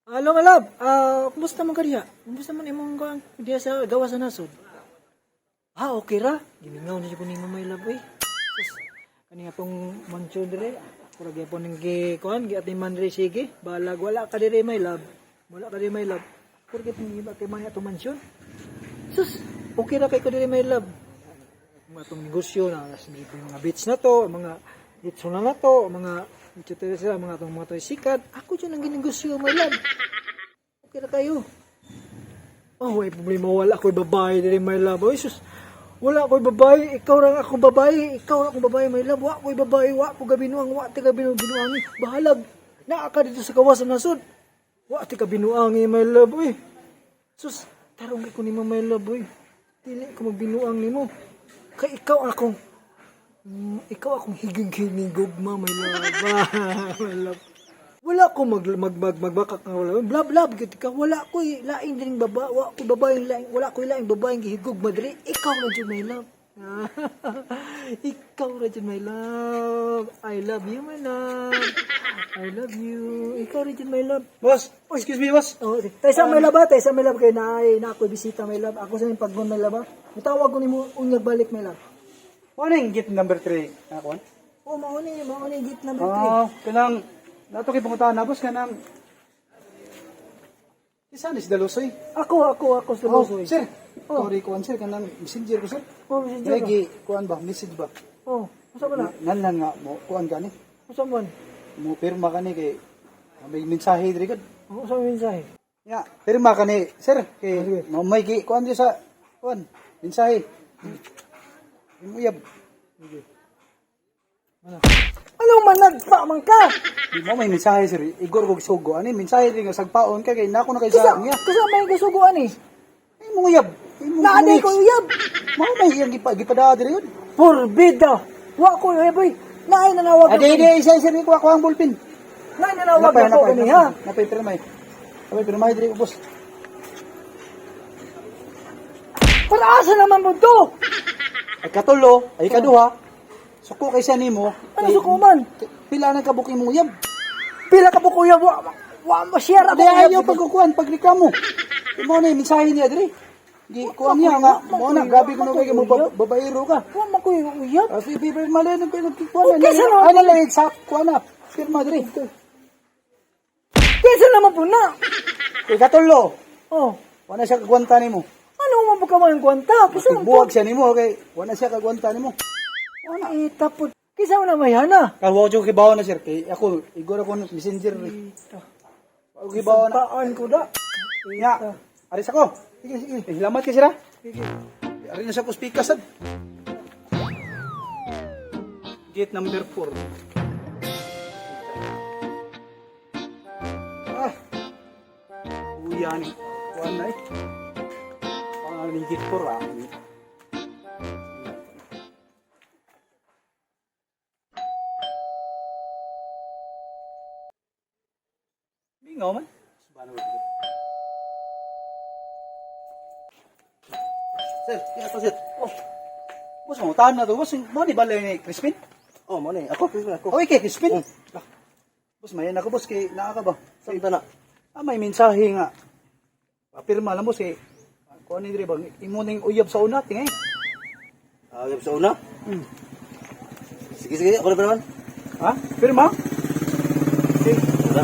Hello, my love. Ah, kumusta man ka diha? Kumusta man imong kuan diha sa gawas sa nasod? Ah, okay ra. Gimingaw na siya ko nimo, my love, eh. Sus, kani nga tong mansion dire. Ako ra gyapon ning gi kuan, gi atiman dire sige. Balag wala ka dire, my love. Wala ka dire, my love. Ako ra gyapon gi atiman atong mansion. Sus, okay ra kay ko dire, my love. Mga atong negosyo na mga beach na to, mga litson na to, mga etc. sila, mga atong mga tricycle. Ako dyan ang ginegosyo, my love. Okay na kayo. Oh, may problema. Wala ako'y babae diri, my love. Oy, sus. Wala ako'y babae. Ikaw lang akong babae. Ikaw lang akong babae, my love. Wa ako'y babae. Wa ko gabinuang. Wa ti gabinuang binuangi. Bahalag. Naa ka dito sa kawasan nasod. Wa ti kabinuangi, my love. Uy. Sus, tarong ko nimo, my love. Uy. Dili ko magbinuang nimo. Kay ikaw akong ikaw akong higing-higing gugma, my love. My love. Wala ko mag mag mag magbakak nga wala. Bla bla gyud ka. Wala ko laing diring baba, wa ko babaeng laing, wala ko laing babaeng gihigugma diri. Ikaw ra jud, my love. Ikaw ra jud, my love. I love you, my love. I love you. Ikaw ra jud, my love. Boss, excuse me, boss. Oh, taysa, my love, ah, taysa, my love, kay naay na ako bisita, my love. Ako sa ning paggon, my love, ah. Mutawag ko nimo unyag balik, my love. Ano yung gate number 3? Ako? Oh, mao ni gate number 3. Oo, kanang nato kay pangutahan na, boss, kanang Isa ni si Dalusoy. Ako sa Oh, Lusoy. sir. Oh. Sorry kuan sir kanang messenger ko, sir. Oh, messenger ka. Lagi kuan ba, message ba? Oh, unsa man na? Nan lang nga mo kuan gani. Unsa man? Mo pirma kani kay may mensahe diri gud. Oh, unsa man mensahe? Ya, pirma kani sir kay Sige. mo may gi kuan di sa kuan mensahe. Imuyab. Ano man nagpa man ka? Di mo may mensahe sir. Igor kog sugo ani mensahe diri nga sagpaon ka kay nako na kay Kisa, sa niya. kisa may gasuguan eh. Imong uyab. Imong Naaday ko uyab. Mao may iyang gipadaa diri yun. Porbida. Wa ko uyab oy. Naay nanawag. Ade ade isa sir ko ako ang ballpen. Naay nanawag ako kani ha. Napay pirmay. Napay pirmay diri ubos. Para asa naman mo to? Ay katulo, ay kaduha. Suko kay siya nimo. Ano suko man? Pila na kabuk imong uyab. Pila ka po kuya wa wa mo share ako. Ade ayaw pagkukuan pagreklamo. Mo na yung mensahe niya diri. Gi kuan niya nga mo na grabe kuno kay mo babaero ka. Wa man ko uyab. Kasi paper mali nang kayo nagkukuan. Okay, sir. Ano lang exact kuan na. Pirma diri. Kaysa naman po na. Kay katulo, Oh. wala siya kagwanta nimo. Ano man po ka man kwanta? Kisa man po. Buwag siya nimo kay wala siya kagwanta nimo. Wala itapod. Kisa man na may hana. Kawa ko kibaw na sir kay ako igor ako ng messenger eh. Ako kibaw na. Paan ko da. Nga. Aris ako. Sige, sige. Eh, salamat kay sir ha. Sige. Ari na sa ko speaker sad. Gate number 4. Ah. Uya ni. Kuan na eh. Pangalan ni gate 4 ah. Mingaw man. Subano ba? Sir, kaya to, sir. Oh. Boss, mo tahan na to. Boss, mo ni balay ni Crispin? Oh, mo ni. Ako, Crispin, ako. Okay, kay Crispin. Oh. Ah. Boss, mayan ako, boss, kay naa ka ba? Saan ta na? Ah, may mensahe nga. Papirma lang, boss, kay kuan ni dire ba? Imo ning uyab sa una, tingay. Ah, uyab sa una? Sige, sige. Ako na ba naman? Ha? Pirma? Okay. Wala.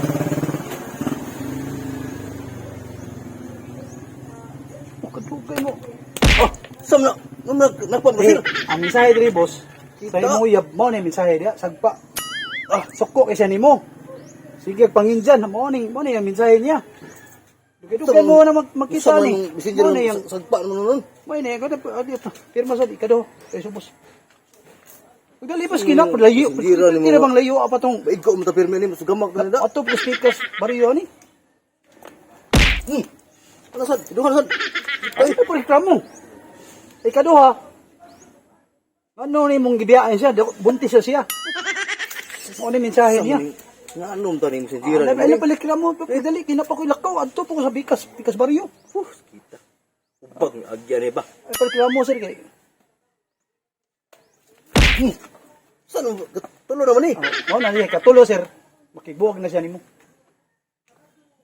Kadugay mo. Oh, saan na? Nung nagpa mo, Eh, sir? ang mensahe dire, boss. Sa Kita. imong uyab mo ni mensahe diya, sagpa. Ah, suko kay siya nimo. Sige, pangindyan, mo ni ang mensahe niya. Dugay-dugay mo na magkita Saan ni. man messenger Mo ni ang sagpa naman nun? May ne, kada adi pa. Pirma sa di kado. Kay subos. Pagdali pas kinap layo. Singira ni mo. Kina bang layo pa tong Baig ko mo ta pirmi ni, sugamak na nila. ato po speakers baryo ni. Ano sad? Duha na sad. Ay pa reklamo. Ay kaduha. Ano ni mong gibiyaan siya, buntis siya siya. Mo ni mensahe niya. Nga ano mo ta ni messenger Ay, ay, pala reklamo, dali kinapa ko lakaw adto po ko sa Bikas, Bikas baryo. Huh, kita. Ubag ni agya ni ba? Ay pala reklamo sir kay. Saan mo? Tulo naman eh. Mao na niya katulo sir. Makibuwag na siya nimo.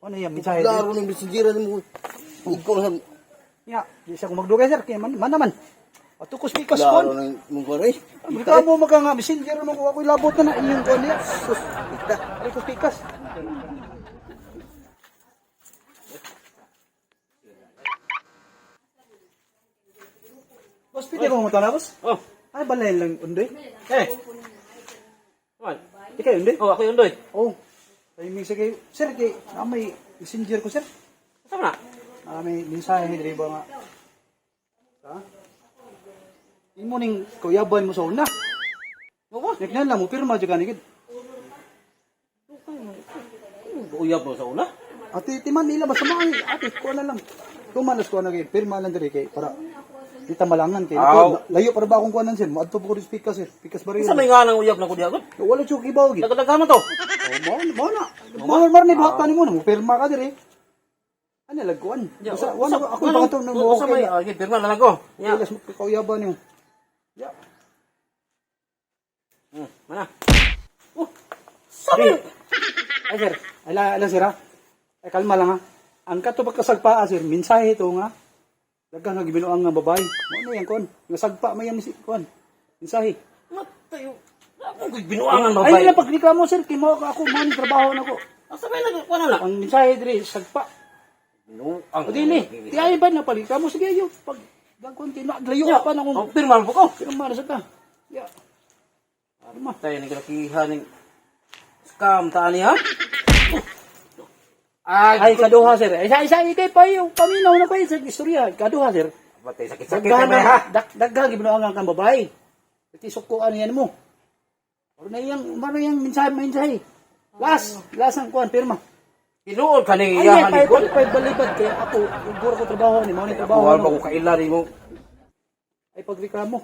Ano yan, mensahe? Klaro ng messenger mo. Ikaw na Ya, di siya kung magdugay sir, kay man, man naman. Ato ko speakers klaro kon. ng mong kuwan eh. Bika mo maka nga messenger mo ko ako'y labot na na inyong kon niya. Sus, kita. Aray ko speakers. Boss, pwede ko mamutana, boss? Oh, Ay, balay lang, undoy. eh. Man. Ikaw, undoy? Oh, ako yung doy. Oh, timing sa kayo. Sir, kay, na may messenger ko, sir. Saan na? Ah, may mensahe ni Dribo nga. Ha? Imo ning kuyaban mo sa una. Oo. Nagnan lang mo pirma jud kanigid. Uyab mo sa una. Ate timan nila basta maay ate ko na lang. Tumalas ko na kay pirma lang diri kay para di ta malangan kay Aw. layo para ba akong kuanan sir. Moadto ko rin pikas sir. Pikas ba rin. Sa may nga nang uyab na ko diha. Wala jud kibaw gid. Dagdagan mo to. Oh, mo mo na. Mo mo ni buhat pa nimo na mo pirma ka diri. Ano lagkuan? Basta wala ako pa to mo Sa may, okay. okay, pirma na lang ko. Ya. Ilas mo kauyaban nimo. Ya. Mana. Oh. Sabi. Ay sir, ala ala sir ha. Ay kalma lang ha. Ang kato pagkasagpa sir, mensahe ito nga. Daghang nga gibinuang nga babae. Mo na yan kon. Nga sagpa may yan si kon. Mensahe. Matayo. Ako ko'y binuangan Ay babae. nila pagreklamo sir, kay mo ako mo ni trabaho nako. Asa may nag kuan na. Ang mensahe diri sagpa. Binuang. O dili, di ay ba na pagreklamo sige ayo pag dagkon ti layo pa na Oh, kung pirma mo ko. pirma na sa ka. Ya. Pirma. Tayo ni kalakihan ning scam ta ani ha. Ay, Ay kaduha sir. Ay sa isa ikay pa yung paminaw na pa yun, sir istorya. Kaduha sir. Patay sakit-sakit Daghan na ha. Daghan gibinuangan kang babae. Iti sukuan yan mo. Or na iyang mano yang mensahe mensahe. Last ang kuan pirma. Tinuod ka ni Ay, iyahan ay, ni kon. pay, pay, balibad kay ako ugor ko trabaho ni mo ni trabaho. Ako ba no. ko kaila nimo. Ay pagreklamo.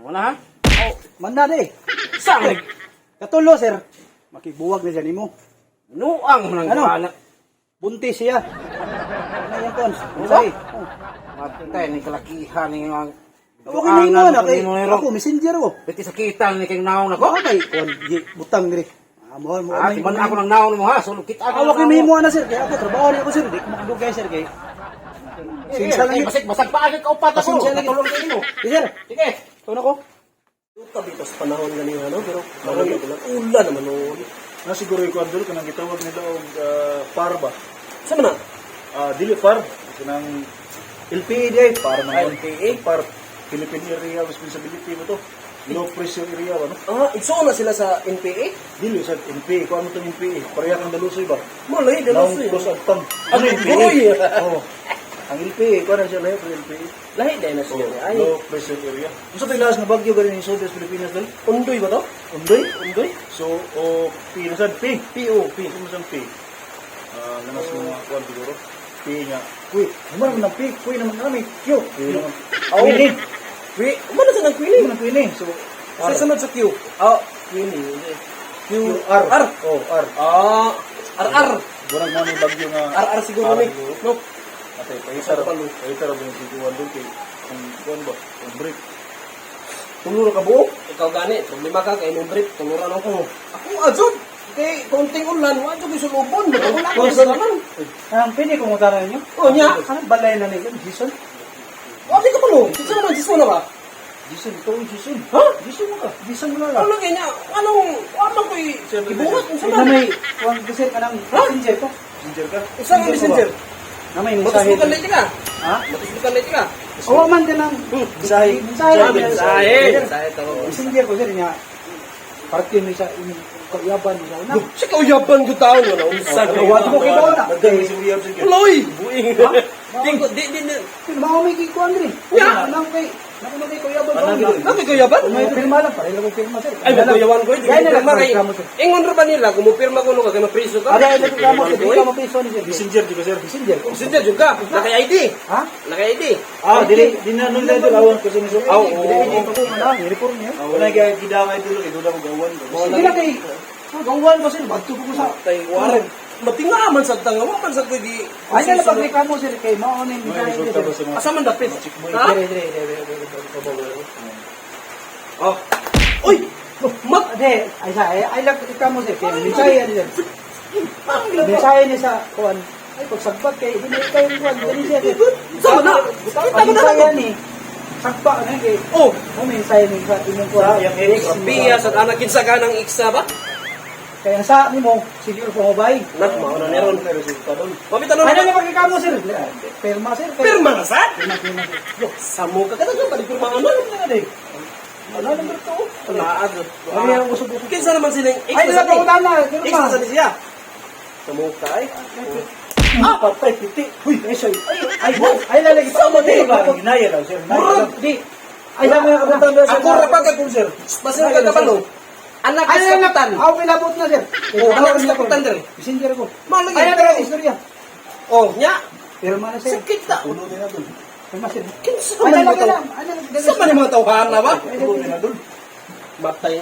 Wala ha? Oh, manda de. Sa may Katulo sir. Makibuwag na siya nimo. nuang man ang Ano? kuan. Buntis siya. Ano yang kuan? Mensahe. Oh. Matay ni kalakihan ni ang Okay na mo na kay ako messenger ko. Piti sakitan ni kay naong nako. Okay, kuan butang diri. Ah, mo mo. Ah, di man ako nang naong mo ha. Sulok kita Ako kay mahimo na sir, kay ako trabaho ni ako sir, di ko makadugay sir kay. Sinsa lang yun. Basig basag pa agad ka upat ako. Pasensya lang yun. Katulong kay imo. Sir, Sige. ito na ko. Kabitos panahon gani ano pero maroon ulan ulan naman noon. Na siguro yung kwan kanang gitawag nila og PAR ba? Sa man na? Ah, dili PAR kanang LPA di ay PAR man. LPA? PAR Philippine Area Responsibility mo to. Low pressure area ba no? Ah, igsuon na sila sa NPA? Dili sa NPA kuan mo tong NPA. Pareha kang dalusoy ba? Mo lahi Naong dalusoy. cross agtang. Ano NPA? Oh. Ang LPA kuan na siya lahi pero LPA. Lahi dai na siya. Ay, Low pressure area. Unsa to'y laas nga bagyo ganin ni Sodes Pilipinas dal? undoy ba to? Undoy? Undoy? So o P na sad P. P O P. P mo sang P. Ah, nanas mga kuan siguro. P nga. Uy, ano naman ang P? Uy naman kami. Q. Q naman. Oh. Queenie. P. Umano sa nang Ano Queenie? naman Queenie? So, Sa sunod sa Q. Ah, Queenie. Hindi. Q R. R. Oh, R. Ah, R R. Burang mo ni bagyo nga. R R siguro R ni. siguro. No. Atay, pahitar. Sa palo. Pahitar ba yung siguan doon kay kung kuan ba? Kung break. Tulo ra ka buok. Ikaw gani, problema ka kay imong brief, tulo ra ko. Ako adjud. Kay konting ulan, wa jud ko'y sulubon. Wala ko sa naman. Ang pwede kong utara ninyo? Oh, nya. Anong balay na nila? Jason? Wa di ka palo. Kinsa man Jason na ba? Jason, ito yung Jason. Ha? Jason mo ka. Jason mo na lang. Ano kay nya? Anong wa man ko'y ibungat unsa Na man? may, kuwan ko sir, kanang messenger ko. Ginger ka? Usa nga messenger. Na may mensahe. Matusbukan na ka. Ha? Matusbukan na ka. Oo man ka ng Mensahe. mensahe. Ah, mensahe. Mensahe tawag. Messenger ko sir niya. Parte ni sa inyong kauyaban mo sa una. Siya kauyaban ko taon wala unsa Ano, wa ko kay na. Nagdang si William sige. Tuloy. Buing. Di ko di di di- Pero mao may kikuan diri. Nya. Nang kay nang may kauyaban Ano, ko. gid? Ano kauyaban? May pirma lang pareho ko pirma sir. Ay, magkuyawan ko. Di Gaya na lang pirma kay. reklamo, sir. Ingon ra ba nila kung mupirma ko no ka kay mapriso ka? Ada ay reklamo sir, di ka mapiso ni sir. Messenger di ba sir? Messenger ko. Messenger jud ka. Naka ID. Ha? Naka ID. Ah, dili di na nung dili awan ko sa niso. Aw, oo. Na, uniform niya. Wala kay gidangay dito kay duda ko gawan. Sige na kay gawan ko sir, badto ko sa Tay warag. Matinga man sad tanga wa man sad ko gi. Ay na lang pagreklamo sir kay mao ni May mensahe resulta niya, ba sir. sa mga Asa man dapit? Ha? Dire dire dire dire. Oh. Uy! Mat Ade, ay sa ay ay lang reklamo sir kay mensahe ani sir. Mensahe ni sa kuan. Ay pagsagpat kay hindi kay kuan dali siya. Sir. Sama na. Kita ko na Mensahe lang. ni. Sagpa na kay. Oh, Mo mensahe ni sa imong kuan. Sa iyang ex. Biya sa anak kinsa ka ng iksa ba? Kaya ang sa nimo siguro ko mobile. Nak mao na meron. May resulta doon. Mabita na Ano na pagkakamo sir? Perma sir. Pirma na sa? Pirma, pirma, sir. Yo, samo ka kada pa di pirma ano? Ano number 2? Laad. Ano yung usog-usog? Kinsa naman sila yung Ay, sa dala pa na. Ex Pirma. na sa siya. Samo ka ay. Ah, patay piti. Uy, ay siya. Ay, ay, ay lalagi pa. Sama Di di ba? Parang ginaya daw sir. Murag. Di. Ay, sama yung kapuntan daw, sir. Ako ra pa kay kun sir. Basta ka kabalo. Anak Ay, sa ay, kapitan. Ako pinabot na sir. Oh, anak sa kapitan dere. Messenger ko. Mao lagi. Ay, na istorya. Oh, nya. Pirma na sir. Sakit ta. Puno din na doon. Pirma sir. Kinsa Ay, man lalagi mga lang. Ay, lalagi. Sa man yung mga tawhan na ba? Puno din na doon. Matay.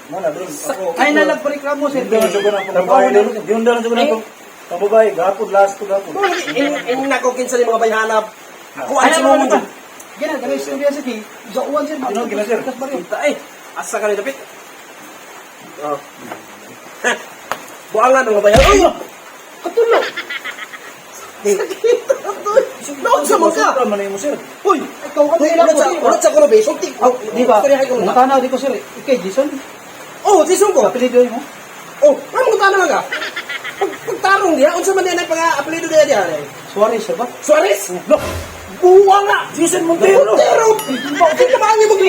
Mana doon. Ako. Ay, nalag pa reklamo sir. Yun daw ko na pambabae doon. Yun daw ko na pambabae. Gapon last ko gapon. Ing nako kinsa ni mga bayhanap. Ako Ay, ang nalag sumumon pa. jud. Gina, gana istorya sir. Kay Zauan sir. Ano, gina, sir? Tas baryo. Punta eh. Asa ka ni dapit? Oh. Ha. Buangan ang mga bayan. Uy! Katulo. Sakit. Naon sa mga ka? Sultan man mo sir. Uy! Ikaw ka Uy, nila ulat po sa sir. ulat sa kuno be. Sulti. Oh, di ba? Istorya ko na. Mutanaw di ko sir. Ikay Jason. Oh, Jason ko. Apelido mo. Oh, ano mo tanong ka? Pag pagtarong niya, unsa man niya pang apelyido niya diya? eh? Suarez sir ba? Suarez? No. Buwa nga. Jason Montero. Montero. Bakit ka ba ang imong